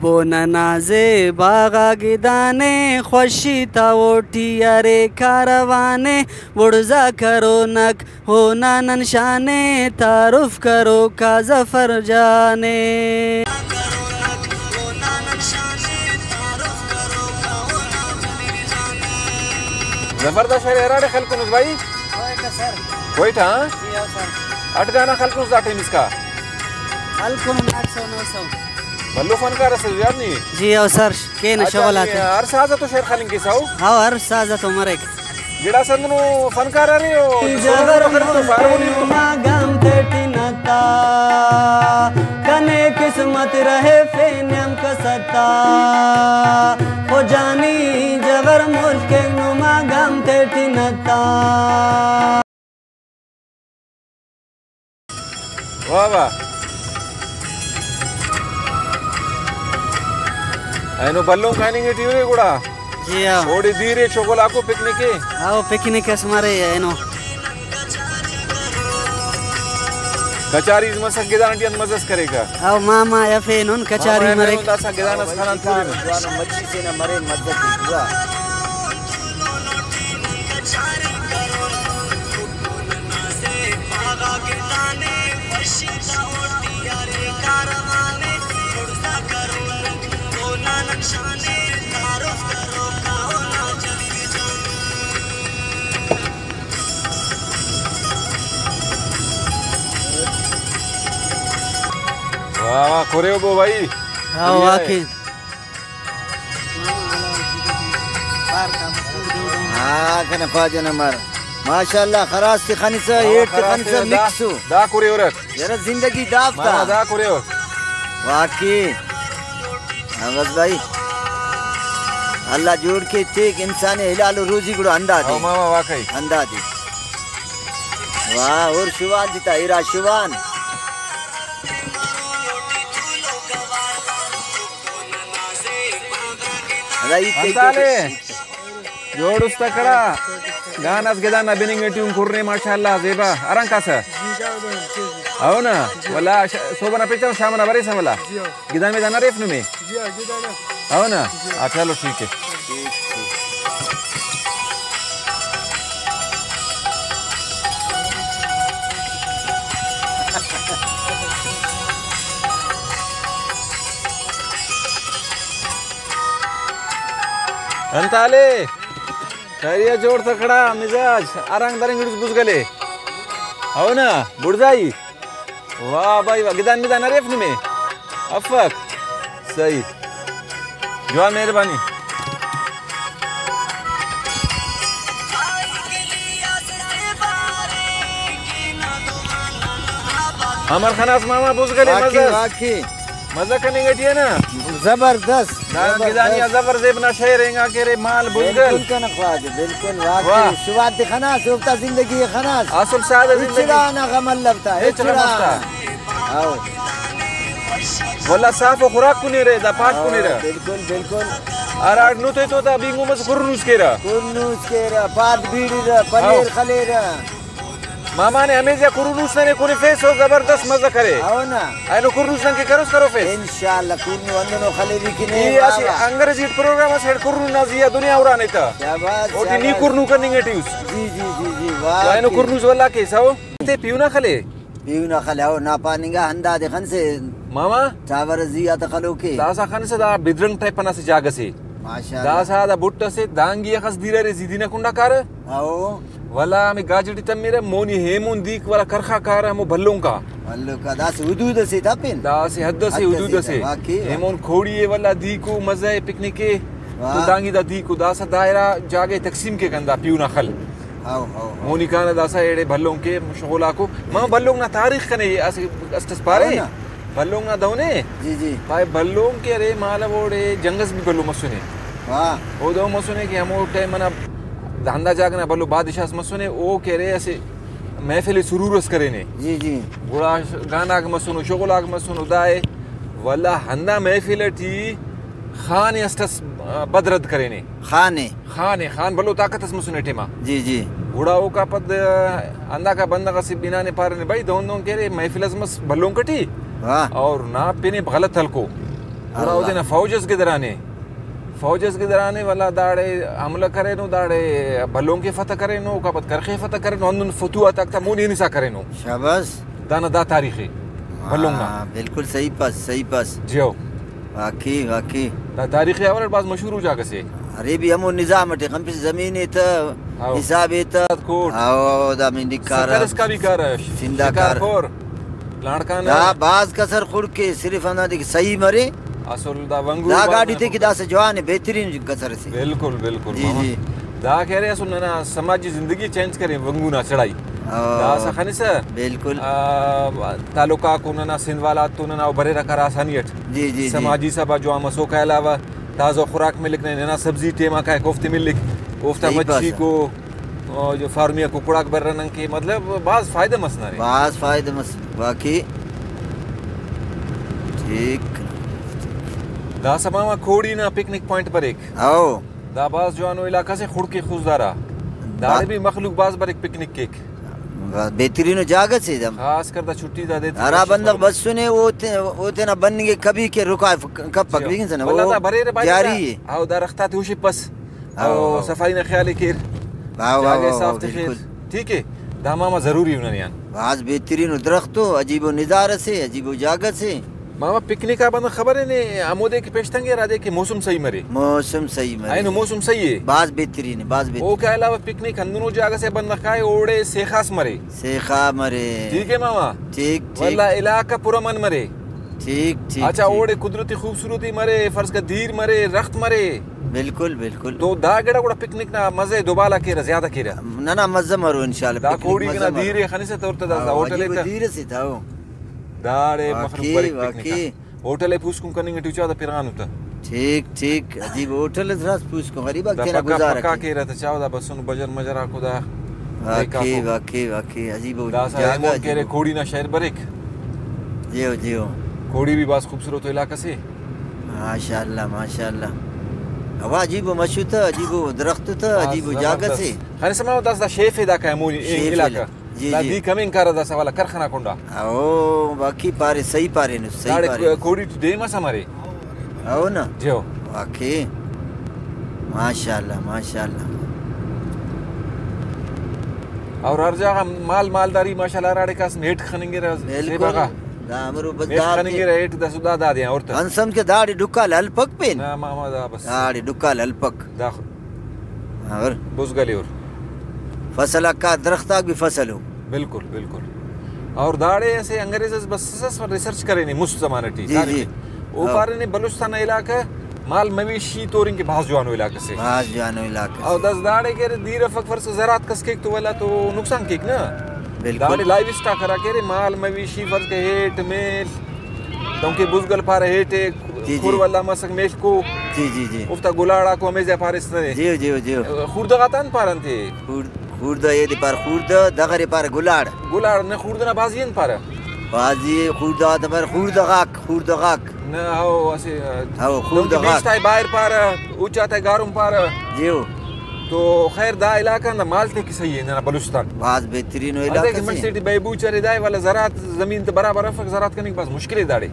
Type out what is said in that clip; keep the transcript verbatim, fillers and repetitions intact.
پو ننا زیبا غا گدانے، خوشی تا اوٹی ارے کاروان ءِ، بڑزا کرونک اونا نن شان ءِ، تعارف کروکا ظفر جان ءِ۔ ظفر، دا شاعری ہراڑے خلکنس بھائی؟ کوئٹہ سر۔ کوئٹہ، ہاں؟ جی ہاں سر۔ اٹ گانا خلکنس دا ٹائم اسکا؟ خلکن آٹھ سو نو سو۔ بھلو فنکار اسے یار نی۔ جی ہاں سر، کین اچھا، شغل آتے۔ ہر ساز تو شعر خلنگ کیسا ہو؟ ہاں، ہر ساز تو مریک۔ گڑاس ہندنو فنکار ارے او سولو جبر خلک تو فارم ملک تو۔ ما گام تیٹی نتا، کنے قسمت رہے فین ہم کستا۔ او جانی جبر ملک نما گام تیٹی نتا۔ واہ واہ۔ اینو بھلن کاننگ ٹی ارے گڑا؟ جی ہاں۔ اوڑے دیر ءِ شغل آکو پکنک ءِ؟ ہاں، پکنک اس مرے اینو۔ کچاریز مسک گدان ٹی انت مزہ اس کریکہ؟ او ماما ایفینن کچاری مریک۔ داسا گدان اس خنان تولنہ۔ جوانو مچی سے نا مرین مزہ ٹی پورا۔ واہ واہ، کریو بو بھائی۔ ہاں، بڑھیا ہے۔ واقعی۔ ہاں، کنا خواجہ نمبر۔ ماشاءاللہ، خراس تے خنسا، ہاں، ایٹ تے خراس خنسا، تے دا، مکسو۔ دا کریورک۔ یرا زندگی دافتا۔ ماما دا کریور۔ واقعی۔ ہاں بس بھائی، اللہ جوڑ کے تیک انسان حلال و روزی گڑا ہندا دے۔ ہاں ماما، واقعی۔ ہندا دے۔ واہ، اور شوان جتا، ارا شوان۔ ادا ہیت کئی انت حال ءِ؟ تو۔ جوڑ اس تکڑا۔ گان اس گدان نا بننگ ٹی ہم کھرنے، ماشاءاللہ، زیبا۔ اران کاسہ؟ او نا؟ ولا ش-، صبح نا پیچا شام نا بریسہ ولا؟ گدان میدان اریف نمے؟ او نا؟ ہاں، چلو ٹھیک ہے۔ انت حال ءِ؟ خیریت، جوڑ تکڑا، مزاج، ارانگ درنگ گڑس بزگلے۔ او نا، بڑزائی۔ واہ بھائی واہ، گدان مدان اریف نمے؟ افک۔ صحیح۔ جوان، مہربانی۔ امر خناس ماما بزگلے، واقعی، مزہ۔ واقعی۔ مزہ کننگ ٹی ءِ نا؟ زبردست، دا زبردست۔ گدانی آ زبر زیب نا شعر انگا کہ ارے مال بزگل۔ بالکل کنا خواجہ، بالکل، واقعی۔ واہ۔ شوان تے خناس، اوفتا زندگی ءِ خناس۔ اصل سادہ زندگی۔ ہچڑا نا غم الو تا، ہچڑا ہچڑا نا۔ ہاؤ۔ ولا صاف و خوراک کنیرہ، دا پاٹ ہاؤ، کنیرہ۔ بالکل، بالکل۔ ہراٹ نوتے تو تا بینگو مس کرنوس کیرہ۔ کرنوس کیرہ، پاٹ بیڑیرہ، پنیر ہاؤ۔ خلیرہ۔ ماما نے ہمیزیا کرونوس ننے کنفیس و زبردست مزہ کرے۔ ہاو نا۔ اینو کرونوس نن کہ کروس کروفیس۔ انشاءاللہ کرونو ہندنو خلیوی کنے ای اسہ بابا۔ انگریزی ٹی پروگرام اس ہیڈ کرونو نا زیہا دنیا ارانے تا۔ شاباش، اوٹی نی شاباش۔ کرونو کننگ ٹی اس۔ جی، جی، جی، جی، واہ و اینو کہ۔ کرونوس ولا کیسہ او۔ تے پیونا خلے۔ پیونا خلے، او نا پاننگا ہندادے خنسے۔ ماما۔ چاور زیہا تا خلوکے۔ داسا خنسہ دا بدرنگ ٹائپ ئنا اسہ جاگہ سے۔ ماشاءاللہ۔ داسا دا بٹ اسے، دانگی اخس دیر ارے، زی دینہ کنڈا کارہ۔ ہاؤ۔ ولا ہمے گاجر ٹی تمرہ، مونی ایمون دیک ولا کرخا کارہ، ہمو بھلونکا۔ بھلونکا، داسہ حدود اسے تا پین۔ داسہ حد اسے، حد حدود اسے اسے۔ واقعی۔ ایمون کھوڑی اے ولا دیکو، مزہ اے، پکنک اے۔ واہ۔ تو دانگی دا دیکو، داسہ دا ارا جاگہ تقسیم کیک ہندا پیونا خل۔ ہاؤ، ہاؤ، ہاؤ۔ مونی کانہ داسہ ایڑے بھلونک اے شغل آکو۔ ماما بھلونک نا تاریخ کنے اسہ، اسٹ اس پارے؟ ہاؤ نا۔ بھلونک نا دہنے؟ جی، جی۔ پائے بھلونک کہ ارے مالو اوڑے جنگ اس بھی بھلو مسنے۔ واہ۔ او دہن مسنے کہ ہمو ٹائم ئنا ہندا جاگہ نا بھلو بادشاہ اس مسنے، او کہ ارے اسہ محفل سرور اس کرینے۔ جی، جی۔ گڑا گانا آک مسنو، شغل آک مسنو، دائے ولا ہندا محفل ٹی خان اسٹ اس بدرد کرینے۔ خان اے۔ خان اے، خان بھلو طاقت اس مسنے ٹائما۔ جی، جی۔ گڑا اوکا پد ہنداکا بندغ اسہ بنانے پارینے، بھائی دہن دہن کہ ارے محفل اس مس بھلونک ٹی۔ واہ۔ اور نا پن غلط ہلکو۔ گڑا اللہ۔ اودے نا فوج اس گدرانے، فوج اس گدرانے، ولا داڑے حملہ کرینو، داڑے بھلونک ءِ فتح کرینو، اوکا پد کرخ ءِ فتح کرینو، ہندن فتوحات آک تا مون ہنسا کرینو۔ شاباس۔ دانا دا تاریخ ءِ بھلونگ نا۔ ہاں، بالکل صحیح پاس، صحیح پاس۔ جیو۔ واقعی، واقعی۔ دا تاریخ ءِ حوالہ اٹ بھاز مشہور ءُ جاگہ سے۔ ارے بھی ہمو نظام اٹی خنپس زمین ءِ تہ، ہاؤ۔ حساب ءِ تہ۔ کوٹ۔ ہاؤ، دا منڈی کار۔ سکر اس کا بھی کار ہے۔ سندھا کار۔ شکارپور۔ لاڑکانہ۔ دا بھاز کسر خڑک ءِ، صرف ہندادے کہ صحیح مرے۔ اسل دا ونگو دا بھاز گاڈی تے کہ داسہ جوان ءِ، بہترین کسر اسے۔ بالکل، بالکل، جی، ماما۔ جی۔ دا کہ ارے اسل ننا سماجی زندگی چینج کرے، ونگو نا چڑھائی۔ ہاں۔ داسہ خنسہ۔ بالکل۔ آ، تعلق آکو ننا سندھ والا تو ننا او بریرہ کر آسانی اٹ۔ جی، جی، جی۔ سماجی سبا جوان مسوکا علاوہ تازہ خوراک ملک نے، ننا سبزی ٹائم آ کائک اوفتے ملک، اوفتا صحیح پاسہ۔ مچھی کو، او جو فارمی آ ککڑاک برنن کہ مطلب بھاز فائدہ مس ننے۔ بھاز فائدہ مس، واقعی۔ ٹھیک۔ داسہ ماما کوڑی نا پکنک پوائنٹ بریک۔ ہاؤ۔ دا بھاز جوانو علاقہ سے، خڑک ءِ خضدار آ۔ داڑے با- بھی مخلوق بھاز بریک پکنک کیک۔ بہترین جاگہ سے دا۔ خاص کر دا چھٹی دا دے ہرا بندغ بسنے، او تے-، او تینا بننگ ءِ کبھی کہ رکا ف-، کپک، جی۔ بگن سنا، ولدا او دا بریرہ بھائی جاری دا۔ ءِ۔ او دا رخت آتے ہشپس۔ ہاں، او ہاں۔ صفائی نا خیال ءِ کیر۔ واہ، واہ، جاگہ واہ، صاف واہ، تخیر۔ بالکل۔ ٹھیک ہے۔ دا ماما ضروری ءُ ننے آن۔ بھاز بہترین ءُ درخت ءُ عجیب ءُ نظارہ سے، عجیب ءُ جاگہ سے۔ ماما پکنک آ بندغ خبر ہے نے، ہمودے کہ پیش تنگے ہرادے کہ موسم صحیح مرے۔ موسم صحیح مرے۔ اینو موسم صحیح ہے۔ بھاز بہترین ہے، بھاز بہترین۔ اوکا علاوہ پکنک ہندنو جاگہ سے بندغ کائے، اوڑے سیخاس مرے۔ سیخا مرے۔ ٹھیک ہے ماما؟ ٹھیک، ٹھیک۔ واللہ علاقہ پرامن مرے۔ ٹھیک، ٹھیک، اچھا، ٹھیک۔ اوڑے قدرتی خوبصورتی مرے، فرض کر دیر مرے، رخت مرے۔ بالکل، بالکل۔ تو دا گڑا گڑا پکنک نا مزہ دوبالا کیرہ، زیادہ کیرہ۔ ننا مزہ مرو انشاءاللہ، دا پکنک کوڑی مزہ کنا مرو۔ دیر ءِ خنسہ تہ اور تہ داسا ہاں، ہوٹل ءِ عجیب تہ۔ دیر اسے تہ، ہاں۔ داڑے مخلوق واقعی، بریک پکنک آ۔ واقعی۔ ہوٹل ءِ پوسکن کننگ ٹی چا دا پرغانو تہ۔ ٹھیک، ٹھیک۔ عجیب ہوٹل اس راست پوسکن غریب آک دا تینا پکا گزارہ پکا کے۔ کیرہ تہ چاو دا بسن بجر مجر آکو دا۔ واقعی، بریک آکو۔ واقعی، واقعی۔ عجیب ہو-، داسا جاگہ ایمون عجیب کیرے ہو۔ کوڑی نا شہر بریک۔ جیو، جیو۔ کوڑی بھی بھاز خوبصورت علاقہ سے۔ ماشاءاللہ، ماشاءاللہ۔ ہوا عجیب و مشو تہ، عجیب و درخت تہ، بھاز عجیب و جاگہ زبردست۔ سے۔ خان اسماعیل داسا دا شیف ہے دا کا ایمون شیف علاقہ۔ علاقہ۔ جی، دا جی۔ دی کمین کارہ داسا والا کرخنا کنڈا۔ او، باقی پارے، صحیح پارے نو، صحیح داڑے پارے نو۔ کوڑی ٹی ڈیم اس امرے۔ او نا۔ جیو۔ واقعی۔ ماشاءاللہ، ماشاءاللہ۔ اور ہر جاگہ مال مالداری ماشاءاللہ ہراڑے کس میٹ خننگرہ بالکل۔ زیبا غا۔ دا امرو بس میٹ دا خننگرہ ایٹ دا سدا دا دیاں اور تا۔ انسم کہ داڑے ڈکال ہلپک پین۔ نا ماما دا بس۔ داڑے ڈکال ہلپک۔ دا خ-، اور بزگلے اور۔ فصل آک درخت آک بھی فصل ہو۔ بالکل، بالکل۔ اور داڑے اسہ انگریز اس بس اس ریسرچ کرینے مست زمانہ ٹی، جی، تاریخ جی۔ ٹی۔ او ہاں۔ پارینے بلوچستان نا علاقہ مال مویشی تورنگ کہ بھاز جوانو علاقہ سے۔ بھاز جوانو علاقہ اور سے۔ دس داڑے کہ ارے دیر افک فرض زراعت کس کیک تو ولا تو نقصان کیک نا۔ بالکل۔ داڑے لائیو اسٹاک ہرا کہ ارے مال مویشی فرض کہ ہیٹ میل دنکہ بزگل پارہ ہیٹے، جی، جی۔ کھر ولدا مسک میل کو۔ جی، جی، جی۔ اوفتا گلاڑ آکو ہمیزہ پاریس ننے۔ جیو، جیو، جیو۔ خوڑدہ غاتان پارہ انتے؟ خوڑ-، خوڑدہ ایدے پارہ، خوڑدہ دغرے پارہ گلاڑ۔ گلاڑ نہ، خوڑدہ نا بازی انت پارہ؟ بازی خوڑدہ غاتان پارہ، خوڑدہ غاک، خوڑدہ غاک۔ نہ، ہو، اسہ، ہو، خوڑدہ دنکہ غاک۔ بیشتائے باہر پارہ، اچاتے گارم پارہ۔ جیو۔ تو خیر دا علاقہ نا مال تے کہ صحیح ہے ننا بلوچستان۔ بھاز بہترین و علاقہ ہندے کہ سے۔ مسٹی بہبوچ ارے دائے والا زراعت زمین تے برابر افک، زراعت کننگ بھاز مشکل ہے داڑے۔